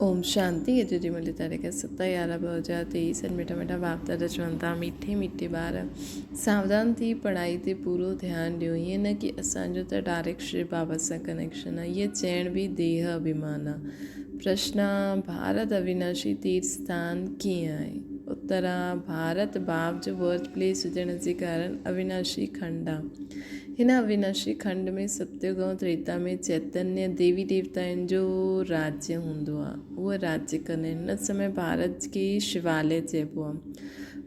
اوم شانتي اڄ جي ملي تاريخ 7/11/2023 سن مٺا مٺا باپ دادا چون ٿا مٺي مٺي ٻار ساوڌان ٿي پڙهائي تي پورو ڌيان ڏيو ائين نه ڪي اسان جو ته ڊائريڪٽ شري بابا سان ڪنيڪشن آهي اهي چئڻ به ديهه اڀيمان آهي پرشن ڀارت اويناشي تيرٿ اسٿان ڪيئن آهي اتر ڀارت باپ جو برٿ پليس هجڻ جي ڪارڻ اويناشي کنڊ آهي هن اويناشي کنڊ ۾ ستيگ ۽ تريتا ۾ چيتنيه ديوي ديوتائن جو راجيه هوندو آهي. اهي راجيه ڪندا آهن. هن سمي ڀارت کي شواليه چئبو آهي.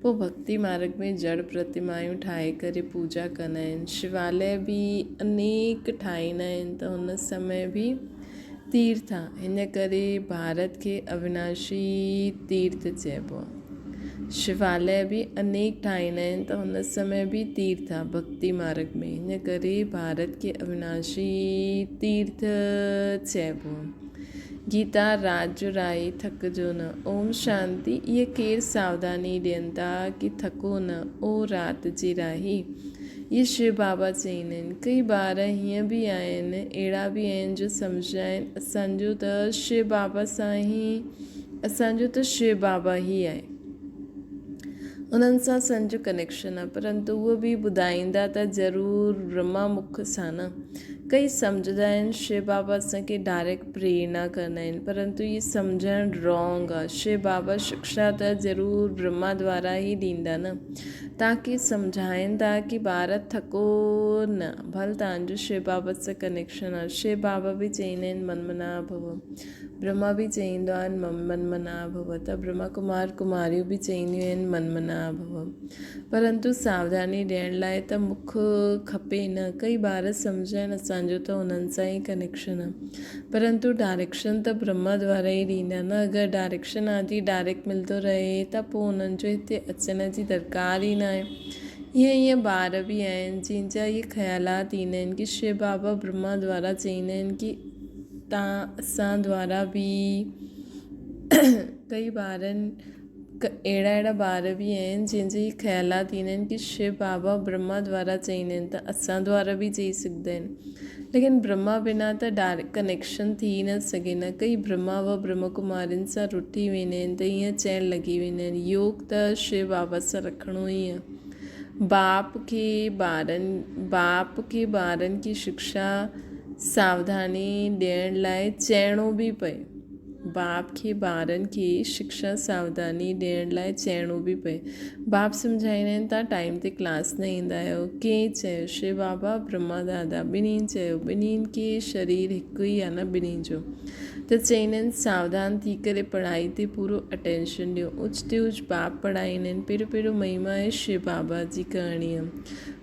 پوء ڀڳتي مارگ ۾ جڙ پرتمايون ٺاهي ڪري پوڄا ڪندا آهن. شواليه به انيڪ ٺاهيندا آهن ته هن سمي به تيرٿ آهي. هن ڪري ڀارت کي اويناشي تيرٿ چئبو آهي. شواليه به انيڪ ٺاهيندا آهن ته هن سمي به تيرٿ آهي ڀڳتي مارگ ۾، هن ڪري ڀارت کي اويناشي تيرٿ چئبو آهي. گيتا رات جو راهي ٿڪجو نه. اوم شانتي اهي ڪير ساوڌاني ڏين ٿا ڪي ٿڪو نه او رات جي راهي. اهي شو بابا چئيندا آهن. ڪئي ٻار هيئن به آهن اهڙا به آهن جو سمجهندا آهن اسان جو ته شو بابا سان ئي اسان جو ته شو بابا ئي آهي. انهن سان اسان جو ڪنيڪشن آهي. پرنتو اهو به ٻڌائيندا ته ضرور برهما مک سان نه. ڪئي سمجهندا آهن شو بابا اسان کي ڊائريڪٽ پريرنا ڪندا آهن پرنتو اهي سمجهڻ رانگ آهي. شو بابا شڪشا ته ضرور برهما دوارا ئي ڏيندا نه. توهان کي سمجهائين ٿا ڪي ٻار ٿڪو نه ڀل توهان جو شو بابا سان ڪنيڪشن آهي. شو بابا به چئيندا آهن من منا ڀو. برهما به چئيندو آهي من منا ڀو ته برهما ڪمار ڪماريون به چئينديون آهن من منا ڀو. پرنتو ساوڌاني ڏيڻ لاء ته مک کپي نه. ڪئي ٻار سمجهن اسان جو ته انهن سان ئي ڪنيڪشن آهي. پرنتو ڊائريڪشن ته برهما دوارا ئي ڏيندا نه. اگر ڊائريڪشن آدي ڊائريڪٽ ملندو رهي ته پوء انهن جو هتي اچڻ جي درڪار ئي ناهي. ايئن ايئن ٻار به آهن جن جا اهي خيالات ايندا آهن ڪي شو بابا برهما دوارا چئيندا آهن ڪي تان اسان دوارا به ڪئي ٻارن اهڙا اهڙا ٻار به آهن جن جي خيالات ايندا آهن ڪي شو بابا برهما دوارا چئيندا آهن ته اسان دوارا به چئي سگهندا آهن ليڪن برهما بنا ته ڊائريڪٽ ڪنيڪشن ٿي نه سگهي نه ڪئي برهما و برهما ڪمارين سان رٺي ويندا آهن ته ائين چئڻ لڳي ويندا آهن يوگ ته شو بابا سان رکڻو ئي آهي باپ کي ٻارن باپ کي ٻارن کي شڪشا ساوڌاني ڏيڻ لاء چئڻو به پئي. باپ کي ٻارن کي شڪشا ساوڌاني ڏيڻ لاء چئڻو به پئي. باپ سمجهائيندا آهن توهان ٽائيم تي ڪلاس نه ايندا آهيو. ڪنهن چيو؟ شو بابا، برهما دادا ٻنهي چيو. ٻنهي کي شرير هڪ ئي آهي نه ٻنهي جو. ته چئيندا آهن ساوڌان ٿي ڪري پڙهائي تي پورو اٽينشن ڏيو. اوچ تي اوچ باپ پڙهائيندا آهن. پهريون پهريون مهما آهي شو بابا جي ڪرڻي آهي.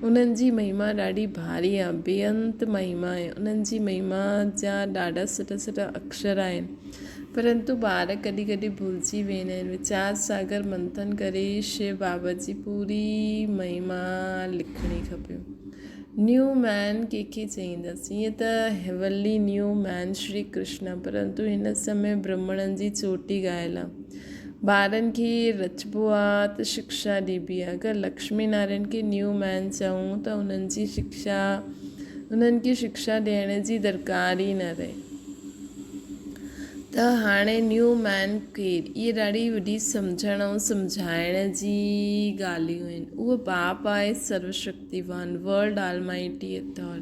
انهن جي مهما ڏاڍي ڀاري آهي، بي انت مهما آهي. انهن جي مهما جا ڏاڍا سٺا سٺا اڪشر آهن. پرنتو ٻار ڪڏهن ڪڏهن ڀلجي ويندا آهن. ويچار ساگر منٿن ڪري شو بابا جي پوري مهما لکڻي کپي. نيو مين ڪنهن کي چئيندس؟ ائين ته هيولي نيو مين شري ڪرشن آهي، پرنتو هن سمي برهمڻن جي چوٽي ڳايل آهي. ٻارن کي رچبو آ ته شڪشا ڏبي آ. اگر لڪشمي نارائڻ کي نيو مين چئون ته انهن جي شڪشا انهن کي شڪشا ڏيڻ جي درڪار ئي نه رهي. ته هاڻي نيو مين ڪير؟ اهي ڏاڍي وڏي سمجهڻ ۽ سمجهائڻ جي ڳالهيون آهن. اهو باپ آهي سرو شڪتيوان، ورلڊ آلمائٽي اٿار،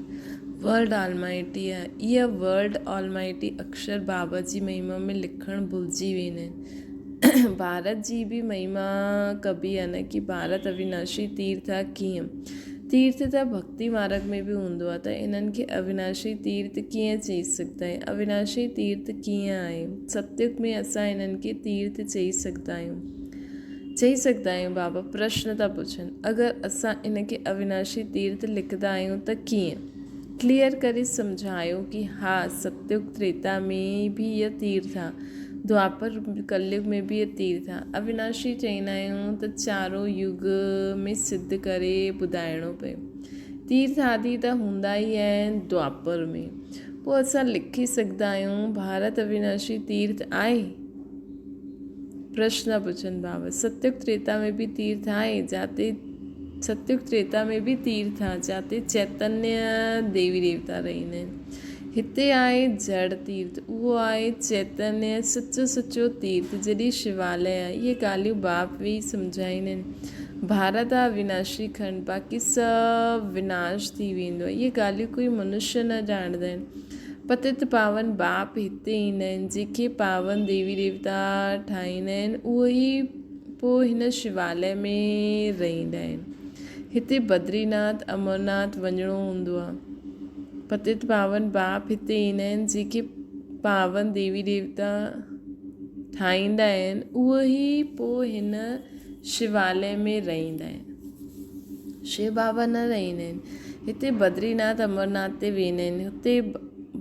ورلڊ آلمائٽي آهي. اها ورلڊ آلمائٽي اڪشر بابا جي مهما ۾ لکڻ ڀلجي ويندا آهن. ڀارت جي به مهما ڪبي آهي نه ڪي ڀارت اويناشي تيرٿ آهي ڪيئن؟ تيرٿ ته ڀڳتي مارگ ۾ به هوندو آهي ته انهن کي اويناشي تيرٿ ڪيئن چئي سگهندا آهيون؟ اويناشي تيرٿ ڪيئن آهي؟ ستيگ ۾ اسان انهن کي تيرٿ چئي سگهندا آهيون؟ چئي سگهندا آهيون بابا پرشن ٿا پڇن اگر اسان ان کي اويناشي تيرٿ لکندا آهيون ته ڪيئن؟ ڪليئر ڪري سمجهايو ڪي ها ستيگ تريتا ۾ به اهي تيرٿ آ دوآپر ڪليگ ۾ به اهي تيرٿ آ اويناشي چئيندا آهيون ته چارو يگ ۾ سڌ ڪري ٻڌائڻو پئي تيرٿ آدي ته هوندا ئي آهن دوآپر ۾ پوء اسان لکي سگهندا آهيون ڀارت اويناشي تيرٿ آهي؟ پرشن پڇن بابا ستيگ تريتا ۾ به تيرٿ آهي جاتي ستيگ تريتا ۾ به تيرٿ آهي جاتي چيتنيه ديوي ديوتا رهندا آهن. هتي آهي جڙ تيرٿ، اهو آهي چيتنيه سچو سچو تيرٿ، جيڏي شواليه آهي. اهي ڳالهيون باپ ويهي سمجهائيندا آهن. ڀارت آهي اويناشي کنڊ، باقي سڀ وناش ٿي ويندو آهي. اهي ڳالهيون ڪوئي منشيه نه ڄاڻندا آهن. پتت پاون باپ هتي ايندا آهن، جيڪي پاون ديوي ديوتا ٺاهيندا آهن، اهي ئي پوء هن شواليه ۾ رهندا آهن. هتي بدري ناٿ، امرناٿ وڃڻو هوندو آهي. پتت پاون باپ هتي ايندا آهن، جيڪي پاون ديوي ديوتا ٺاهيندا آهن، اهي ئي پوء هن شواليه ۾ رهندا آهن. شو بابا نه رهندا آهن. هتي بدري ناٿ، امرناٿ تي ويندا آهن. هتي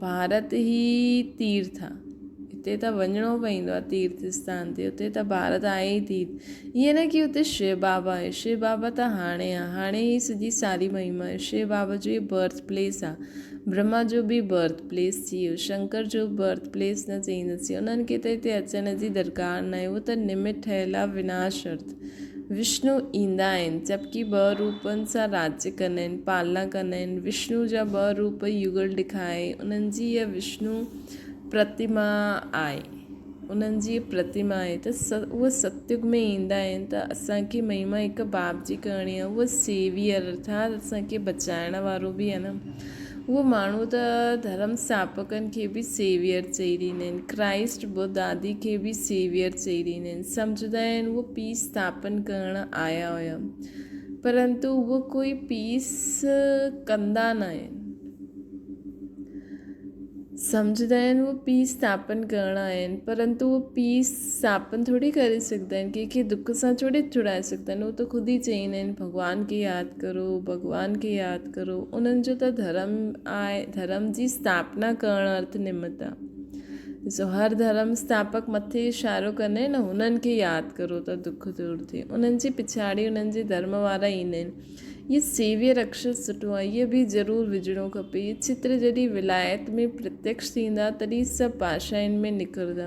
ڀارت ئي تيرٿ آهي. هتي ته وڃڻو پوندو آهي تيرٿ اسٿان تي. هتي ته ڀارت آهي ئي تيرٿ. ائين نه ڪي هتي شو بابا آهي. شو بابا ته هاڻي آهي. هاڻي هي سڄي ساري مهما آهي. شو بابا جو هي برٿ پليس آهي. برهما جو به برٿ پليس ٿي ويو. شنڪر جو به برٿ پليس نه چئينداسين. انهن کي ته هتي اچڻ جي درڪار ناهي. اهو ته نمت ٺهيل آهي وناش ارٿ. وشنو ايندا آهن، جبڪه ٻه روپن سان راڄ ڪندا آهن، پالنا ڪندا آهن. وشنو جا ٻه روپ يگل ڏيکائي، انهن جي اها وشنو پرتما آهي. انهن جي پرتما آهي ته اهي ستيگ ۾ ايندا آهن ته اسان کي مهما هڪ باپ جي ڪرڻي آهي. اهو سيويئر ارٿات اسان کي بچائڻ وارو به آهي نه. اهو ماڻهو ته ڌرم سٿاپڪن کي به سيويئر چئي ڏيندا آهن. ڪرائسٽ، ٻڌ آدي کي به سيويئر چئي ڏيندا آهن. سمجهندا آهن اهو پيس سٿاپن ڪرڻ آيا هيا. پرنتو اهو ڪوئي پيس ڪندا نه آهن. سمجهندا آهن اهو پيس سٿاپن ڪرڻ آيا آهن پرنتو اهو پيس سٿاپن ٿوري ڪري سگهندا آهن ڪنهن کي دک سان ٿوري ڇڙائي سگهندا آهن اهو ته خود ئي چئيندا آهن ڀڳوان کي ياد ڪرو ڀڳوان کي ياد ڪرو انهن جو ته ڌرم آهي ڌرم جي سٿاپنا ڪرڻ ارٿ نمت آهي ڏسو هر ڌرم سٿاپڪ مٿي اشارو ڪندا آهن نه هنن کي ياد ڪرو ته دک دور ٿئي انهن جي پڇاڙي انهن جي ڌرم وارا ايندا آهن هي سيويئر اڪشر سٺو آهي، هيء به ضرور وجهڻو کپي. هي چتر جڏهن ولايت ۾ پرتيڪش ٿيندا، تڏهن سڀ ڀاشائن ۾ نڪرندا.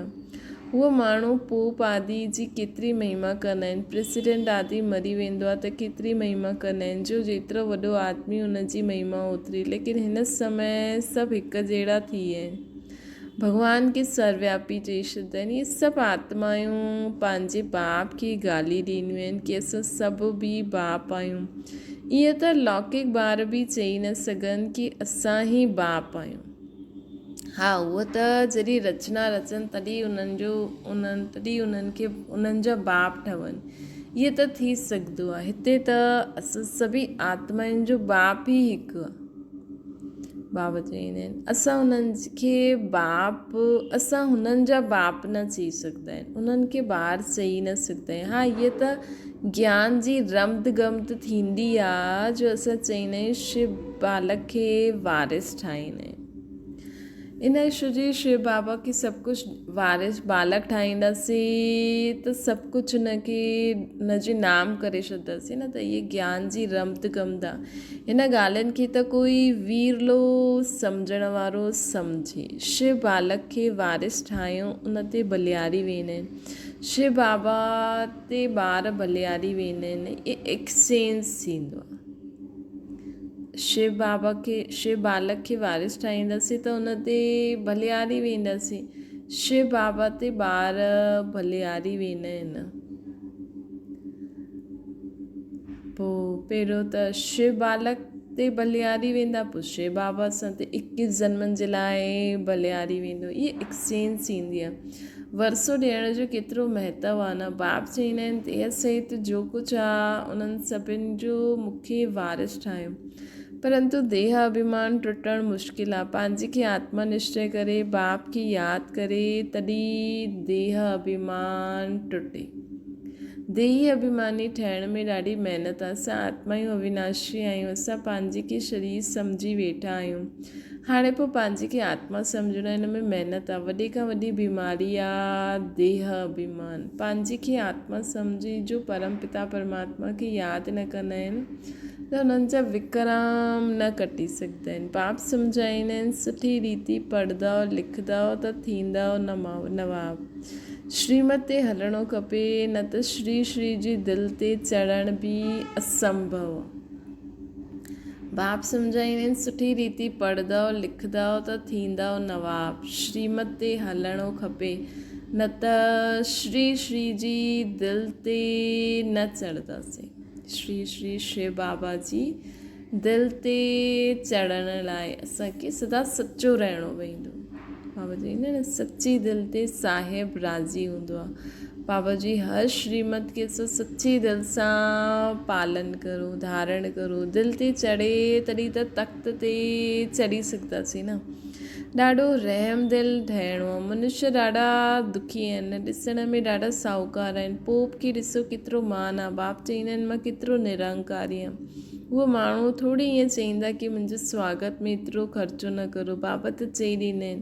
هو ماڻهو پوپ آدي جي ڪيتري مهما ڪندا آهن. پريزيڊنٽ آدي مري ويندو آهي ته ڪيتري مهما ڪندا آهن. جو جيترو وڏو آدمي ان جي مهما اوتري. ليڪن هن سمي سڀ هڪ جهڙا ٿي ويا آهن. ڀڳوان کي سروياپي چئي ڇڏيندا آهن. اهي سڀ آتمائون پنهنجي باپ کي گالي ڏينديون آهن ڪي اسان سڀ به باپ آهيون. ائين ته لوڪڪ ٻار به چئي نه سگهن ڪي اسان ئي باپ آهيون. ها اهو ته جڏهن رچنا رچن تڏهن انهن جو انهن تڏهن انهن کي انهن جا باپ ٺهن. ائين ته ٿي سگهندو آهي. هتي ته اسان سڀئي آتمائن جو باپ ئي هڪ آهي. بابا چئيندا آهن اسان انهن کي باپ اسان هنن جا باپ نه چئي سگهندا آهن انهن کي ٻار چئي نه سگهندا آهيون ها هيء ته گيان جي رمت گمت ٿيندي آهي جو اسان چئيندا آهيون شو بالڪ کي وارث ٺاهيندا آهيون ان شو جي شو بابا کي سڀ ڪجهه وارث بالڪ ٺاهينداسين ته سڀ ڪجهه ان کي ان جي نام ڪري ڇڏنداسين نه ته اهي گيان جي رمت گمت آ هن ڳالهين کي ته ڪوئي ويرلو سمجهڻ وارو سمجهي شو بالڪ کي وارث ٺاهيون ان تي ڀلياري ويندا آهن شو بابا تي ٻار ڀلياري ويندا آهن اهي ايڪسچينج ٿيندو آ شو بابا کي شو بالڪ کي وارث ٺاهينداسين ته ان تي ڀلياري وينداسين. شو بابا تي ٻار ڀلياري ويندا آهن. پوء پهريون ته شو بالڪ تي ڀلياري ويندا پوء شو بابا سان تي اڪيس جنمن جي لاء ڀلياري ويندو. اهي ايڪسچينج ٿيندي آهي. ورثو ڏيڻ جو ڪيترو مهتو آ نه. باپ چئيندا آهن ته اها سهت جو ڪجهه آ انهن سڀن جو مون کي وارث ٺاهيو. پرنتو ديهه اڀيمان ٽٽڻ مشڪل آ. پنهنجي کي آتما نشچي ڪري باپ کي ياد ڪري تڏهن ديهه اڀيمان ٽٽي. ديهي اڀيماني ٺهڻ ۾ ڏاڍي محنت آ. اسان آتمايون اويناشي آهيون. اسان پنهنجي کي شرير سمجهي ويٺا آهيون. هاڻي پوء پنهنجي کي آتما سمجهڻ ان ۾ محنت آ. وڏي کان وڏي بيماري آ ديهه اڀيمان. پنهنجي کي آتما سمجهي جو پرم پتا پرماتما کي ياد نه ڪندا آهن ته انهن جا وڪرام نه ڪٽي سگهندا آهن. باپ سمجهائيندا آهن سٺي ريتي پڙهندؤ لکندؤ ته ٿيندؤ نواب. شريمت تي هلڻو کپي نه ته شري شري جي دل تي چڙهڻ به اسنڀو. باپ سمجهائيندا آهن سٺي ريتي پڙهندؤ لکندؤ ته ٿيندؤ نواب. شريمت تي هلڻو کپي نه ته شري شري جي دل تي نه چڙهنداسين. شري شري شو بابا جي دل تي چڙهڻ لاء اسان کي سدا سچو رهڻو پوندو. بابا چئيندا آهن نه سچي دل تي صاحب راضي هوندو آهي. بابا جي هر شريمت کي اسان سچي دل سان پالن ڪرون ڌارڻ ڪرون دل تي چڙهي تڏهن ته تخت تي چڙهي سگهنداسين نه. ڏاڍو رحم دل ٺهڻو آهي. منشيه ڏاڍا دکي آهن ڏسڻ ۾ ڏاڍا ساهوڪار آهن. پوپ کي ڏسو ڪيترو مان آهي. باپ چئيندا آهن مان ڪيترو نرنڪاري آهيان. اهو ماڻهو ٿوري ائين چئيندا ڪي منهنجي سواگت ۾ ايترو خرچو نه ڪرو. بابا ته چئي ڏيندا آهن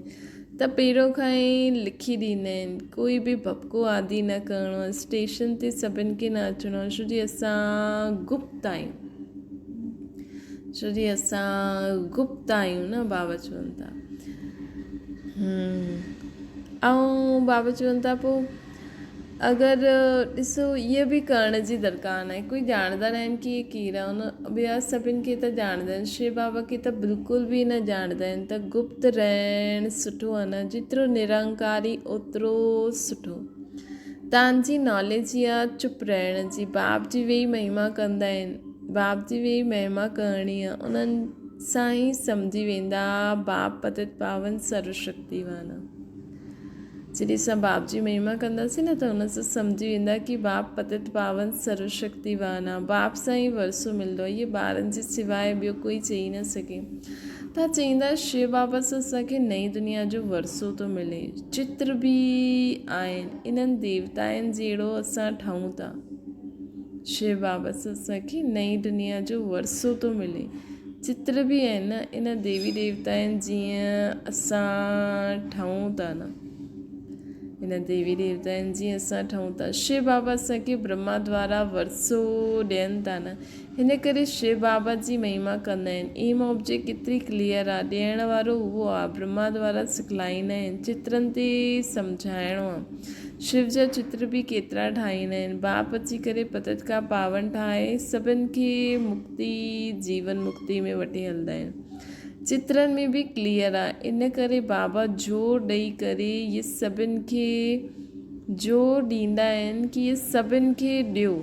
ته پهريون کان ئي لکي ڏيندا آهن ڪوئي به ڀڀڪو آدي نه ڪرڻو آهي اسٽيشن تي سڀن کي نه اچڻو آهي ڇو جي اسان گپت آهيون ڇو جي اسان گپت آهيون نه بابا چون ٿا ۽ بابا چون ٿا پوء اگر ڏسو اهي به ڪرڻ جي درڪار ناهي ڪوئي ڄاڻندا ناهن ڪي اهي ڪير آهن ٻيا سڀن کي ته ڄاڻندا آهن شو بابا کي ته بلڪل به نه ڄاڻندا آهن ته گپت رهڻ سٺو آهي نه جيترو نرنڪاري اوترو سٺو تان جي ناليج اها چپ رهڻ جي باپ جي ويهي مهما ڪندا آهن باپ جي ويهي مهما ڪرڻي آهي انهن سان ئي سمجهي ويندا باپ پتت پاون سرو شڪتيوان آهي. جڏهن اسان باپ جي مهما ڪنداسين نه ته ان سان سمجهي ويندا ڪي باپ پتت پاون سرو شڪتيوان آ باپ سان ئي ورثو ملندو آ اهي ٻارن جي سواء ٻيو ڪوئي چئي نه سگهي ٿا چئيندا شو بابا سان اسان کي نئين دنيا جو ورثو ٿو ملي چتر به آهن انهن ديوتائن جهڙو اسان ٺهون ٿا شو بابا سان اسان کي نئين دنيا جو ورثو ٿو ملي چتر به آهن نه ان ديوي ديوتائن جيئن اسان ٺهون ٿا نه ان ديوي ديوتائن جيئن اسان ٺهون ٿا شو بابا اسان کي برهما دوارا ورثو ڏين ٿا نه هن ڪري شو بابا جي مهما ڪندا آهن ايم آبجيڪٽ ڪيتري ڪليئر آهي ڏيڻ وارو اهو آهي برهما دوارا سکلائيندا آهن چترن تي سمجهائڻو آهي شو جا چتر به ڪيترا ٺاهيندا آهن. باپ اچي ڪري پتت کان پاون ٺاهي سڀن کي مڪتي جيون مڪتي ۾ وٺي هلندا آهن. چترن ۾ به ڪليئر آ ان ڪري بابا زور ڏئي ڪري اهي سڀن کي زور ڏيندا آهن ڪي اهي سڀن کي ڏيو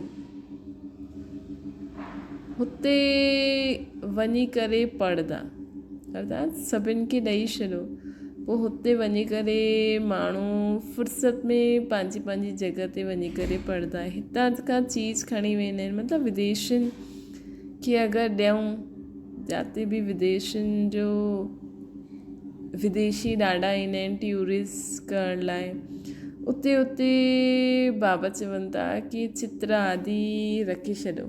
هتي وڃي ڪري پڙهندا ارٿات سڀن کي ڏئي ڇڏو پوء هتي وڃي ڪري ماڻهو فرصت ۾ پنهنجي پنهنجي جڳهه تي وڃي ڪري پڙهندا هتان کان چيز کڻي ويندا آهن مطلب وديشين کي اگر ڏيون جاتي به وديشين جو وديشي ڏاڍا ايندا آهن ٽوئرسٽ ڪرڻ لاءِ اتي اتي بابا چون ٿا ڪي چتر آدي رکي ڇڏو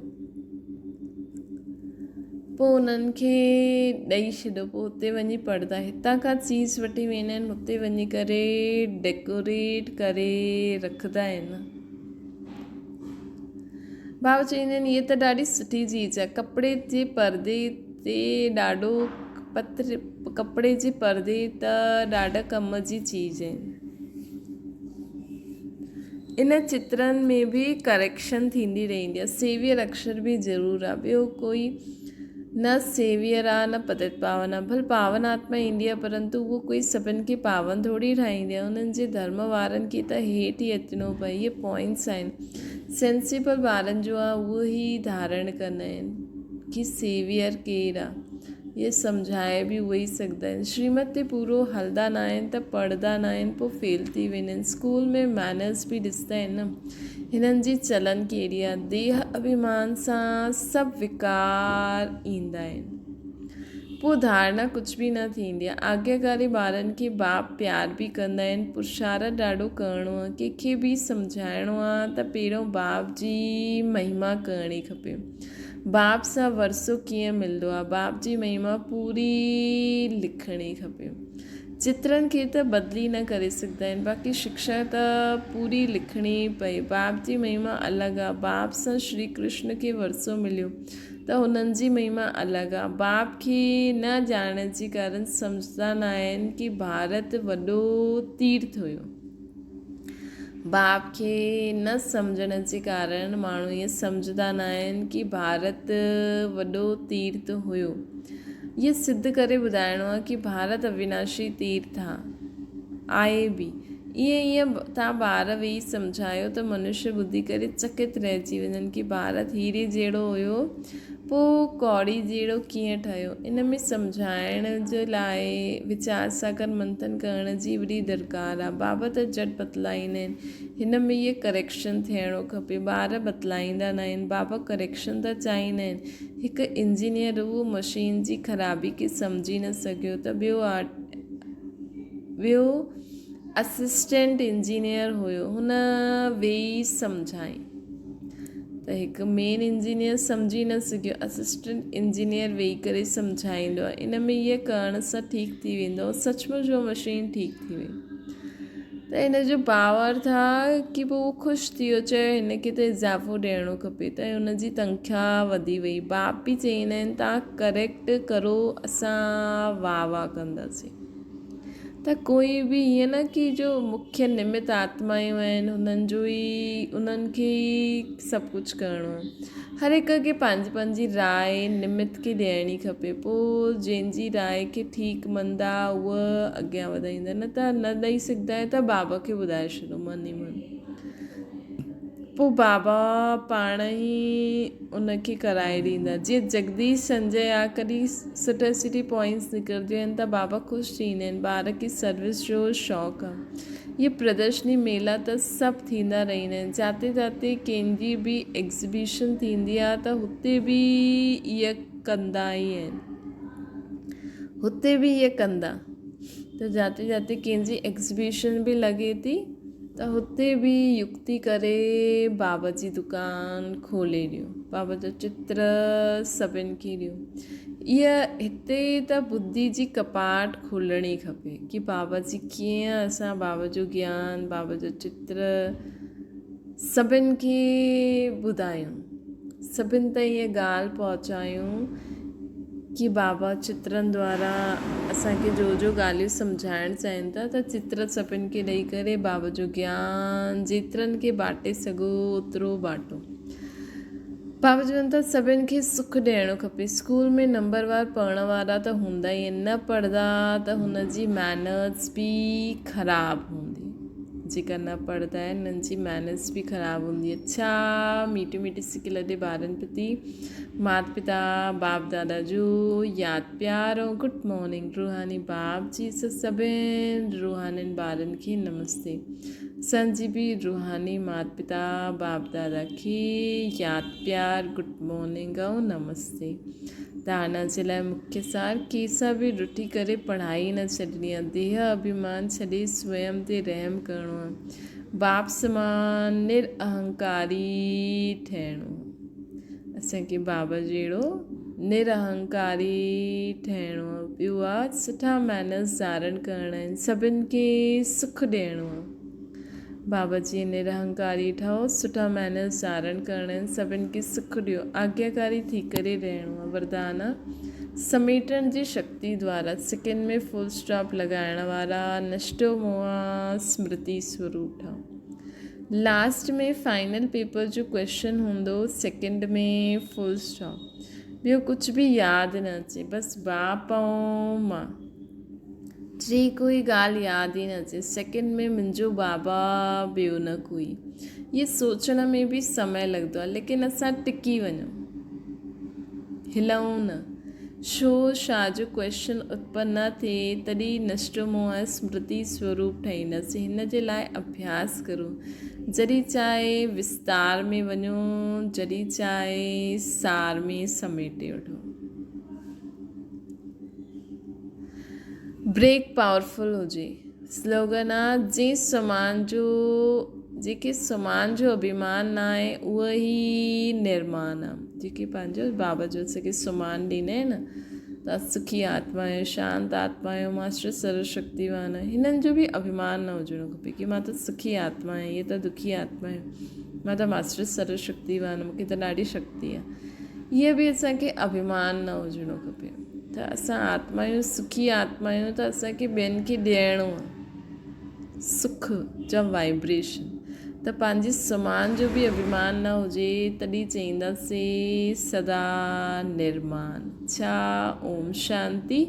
پوء انهن کي ڏئي ڇڏو پوء اتي وڃي پڙهندا هتان کان چيز وٺي ويندا آهن اتي وڃي ڪري ڊيڪوريٽ ڪري رکندا آهن ڀاء چوندا آهن هيء ته ڏاڍي سٺي چيز آهي ڪپڙي جي پردي تي ڏاڍو پتر ڪپڙي جي پردي ته ڏاڍا ڪم جي چيز آهن ان چترن ۾ به ڪريڪشن ٿيندي رهندي آهي سيويئر اڪشر به ضرور آهي ٻيو ڪوئي نه سيويئر آهي نه پتت پاون آهي ڀل پاون آتما ايندي آهي پرنتو اهو ڪوئي سڀن کي پاون ٿوري ٺاهيندي آهي انهن جي ڌرم وارن کي ته هيٺ ئي اچڻو پئي اهي پوائنٽس آهن سينسيبل ٻارن جو آهي اهو ئي ڌارڻ ڪندا آهن ڪي سيويئر ڪير آهي اهي سمجهائي به اهي ئي سگهندا آهن. شريمت تي پورو هلندا ناهن ته پڙهندا ناهن پوء فيل ٿي ويندا آهن. اسڪول ۾ مينرز به ڏسندا آهن نه هنن جي چلن ڪهڙي آهي. ديهه اڀيمان سان سڀ وڪار ايندا آهن. پوء ڌارڻا ڪجهه به نه ٿيندي آهي. آگياڪاري ٻارن کي باپ پيار به ڪندا آهن. پرشارٿ ڏاڍو ڪرڻو آهي. ڪنهن کي به سمجهائڻو آهي ته پهريون باپ جي مهما ڪرڻي کپي. باپ سان ورثو ڪيئن ملندو آ؟ باپ جي مهما پوري لکڻي کپي. چترن کي ته بدلي نه ڪري سگهندا آهن باقي شڪشا ته پوري لکڻي پئي. باپ جي مهما الڳ آ. باپ سان شري ڪرشن کي ورثو مليو ته هنن جي مهما الڳ آ. باپ کي نه ڄاڻڻ جي ڪارڻ سمجهندا ناهن ڪي ڀارت وڏو تيرٿ هيو. باپ کي نه سمجهڻ جي ڪارڻ ماڻهو ائين سمجهندا نه آهن ڪي ڀارت وڏو تيرٿ هيو. اهو سڌ ڪري ٻڌائڻو آهي ڪي ڀارت اويناشي تيرٿ آهي به. ائين ائين تان ٻار ويهي سمجهايو ته منشيه ٻڌي ڪري چڪت رهجي وڃن ڪي ڀارت هيري جهڙو هيو پوء ڪوڙي جهڙو ڪيئن ٺهيو؟ ان ۾ سمجهائڻ جي لاء ويچار ساگر منٿن ڪرڻ جي وڏي درڪار آ. بابا ته جهٽ بتلائيندا آهن. هن ۾ اهي ڪريڪشن ٿيڻو کپي. ٻار بتلائيندا ناهن. بابا ڪريڪشن ته چاهيندا آهن. هڪ انجنيئر اهو مشين جي خرابي کي سمجهي نه سگهيو ته ٻيو ٻيو اسسٽنٽ انجنيئر هيو هن ويهي سمجهائين ته هڪ مين انجنيئر سمجهي نه سگهيو اسسٽنٽ انجنيئر ويهي ڪري سمجهائيندو آهي ان ۾ هيء ڪرڻ سان ٺيڪ ٿي ويندو سچ مچ هو مشين ٺيڪ ٿي وئي ته هن جو باور ٿا ڪي پوء هو خوش ٿي ويو چيو هن کي ته اضافو ڏيڻو کپي ته هن جي تنخواه وڌي وئي باپ به چئيندا آهن تان ڪريڪٽ ڪرو اسان واهه واهه ڪنداسين ته ڪوئي به ائين نه ڪي جو مکيه نمت آتمايون آهن هنن جو ئي انهن کي ئي سڀ ڪجهه ڪرڻو آهي هر هڪ کي پنهنجي پنهنجي راءِ نمت کي ڏيڻي کپي پوءِ جنهن جي راءِ کي ٺيڪ مڃدا اها اڳيان وڌائيندا نه ته نه ڏئي سگهندا آهيو ته بابا کي ٻڌائي ڇڏو من ئي من پوءِ بابا پاڻ ئي ان کي ڪرائي ڏيندا. جيئن جگديش سنجي آ ڪڏهن سٺا سٺي پوائنٽس نڪرنديون آهن ته بابا خوش ٿيندا آهن. ٻار کي سروس جو شوق آ. اهي پردرشني ميلا ته سڀ ٿيندا رهندا آهن. جاتي جاتي ڪنهن جي به ايگزيبيشن ٿيندي آ ته هتي به اهي ڪندا ئي آهن. هتي به اهي ڪندا ته جاتي جاتي ڪنهن جي ايگزيبيشن به لڳي ٿي. ته هتي به يڪتي ڪري بابا جي دڪان کولي ڏيو، بابا جو چتر سڀن کي ڏيو. اها هتي ته ٻڌي جي ڪپاٽ کولڻي کپي ڪي بابا جي ڪيئن اسان بابا جو گيان، بابا جو چتر سڀن کي ٻڌايون، سڀن تائين اها ڳالهه پهچايون ڪي بابا چترن دوارا اسان کي جو جو ڳالهيون سمجهائڻ چاهين ٿا ته چتر سڀن کي ڏئي ڪري بابا جو گيان جيترن کي باٽي سگهو اوترو باٽو. بابا چون ٿا سڀن کي سک ڏيڻو کپي. اسڪول ۾ نمبر وار پڙهڻ وارا ته هوندا ئي آهن، نه پڙهندا ته هن جي مينرز به خراب هوندي. جيڪا نه پڙهندا آهن انهن جي مينرز به خراب هوندي آهي. ڇا ميٺي ميٺي سڪ لڏي ٻارن پرتي مات پتا باپ دادا جو ياد پيار ۽ گڊ مارننگ روحاني باپ جي سڀن روحانين ٻارن کي نمستي اسان جي به روحاني مات پتا باپ دادا کي ياد پيار گڊ مارننگ ۽ نمستي دانا جي لاء مکيه سار ڪيسا به رٺي ڪري پڙهائي نه ڇڏڻي آهي ديهه اڀيمان ڇڏي سويم تي رحم ڪرڻو آهي باپ سمان نر اهنڪاري ٺهڻو اسان کي بابا جهڙو نرهنڪاري ٺهڻو آهي. ٻيو آ سٺا مينرز ڌارڻ ڪرڻا آهن، سڀن کي سک ڏيڻو آهي. بابا جيئن نرهنڪاري ٺهو، سٺا مينرز ڌارڻ ڪرڻا آهن، سڀن کي سک ڏيو، آگياڪاري ٿي ڪري رهڻو آهي. وردان آ سميٽڻ جي شڪتي دوارا سڪن ۾ فل اسٽاپ لڳائڻ وارا نشٽو موها سمرتي سوروپ ٺهو. لاسٽ ۾ فائنل پيپر جو ڪويشچن هوندو سيڪنڊ ۾ فل اسٽاپ ٻيو ڪجهه به ياد نه اچي بس باپ ۽ مان ٽي ڪوئي ڳالهه ياد ئي نه اچي سيڪنڊ ۾ منهنجو بابا ٻيو نه ڪوئي اهي سوچڻ ۾ به سمي لڳندو آهي ليڪن اسان ٽڪي وڃون هلون نه ڇو شا جو ڪوئسچن اتپن نه ٿئي تڏهن نشٽوموهه سمرتي سوروپ ٺهينداسين. هن جي لاء اڀياس ڪرو. جڏهن چاهي وستار ۾ وڃو، جڏهن چاهي سار ۾ سميٽي وٺو. بريڪ پاورفل هجي. سلوگن آ جنهن سمان جو جيڪي سمان جو اڀيمان نه آهي اهو ئي نرمان آ. جيڪي پنهنجو بابا جو اسان کي سمان ڏيندا آهن نه ته سکي آتما آهيو شانت آتما آهيو ماسٽر سرو شڪتيوان آهيو هنن جو به اڀيمان نه هجڻو کپي ڪي مان ته سکي آتما آهيان هي ته دکي آتما آهيو مان ته ماسٽر سرو شڪتيوان مون کي ته ڏاڍي شڪتي آهي اهي به اسان کي اڀيمان نه هجڻو کپي ته اسان آتما آهيون سکي آتما آهيون ته اسان کي ٻين کي ڏيڻو آهي سک جا وائبريشن. ته پنهنجي سمان جو به اڀيمان نه هجي تڏهن چئينداسين سدا نرمان. اڇا اوم شانتي.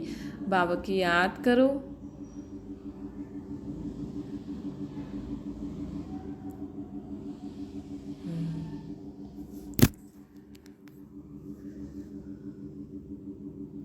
بابا کي ياد ڪرو.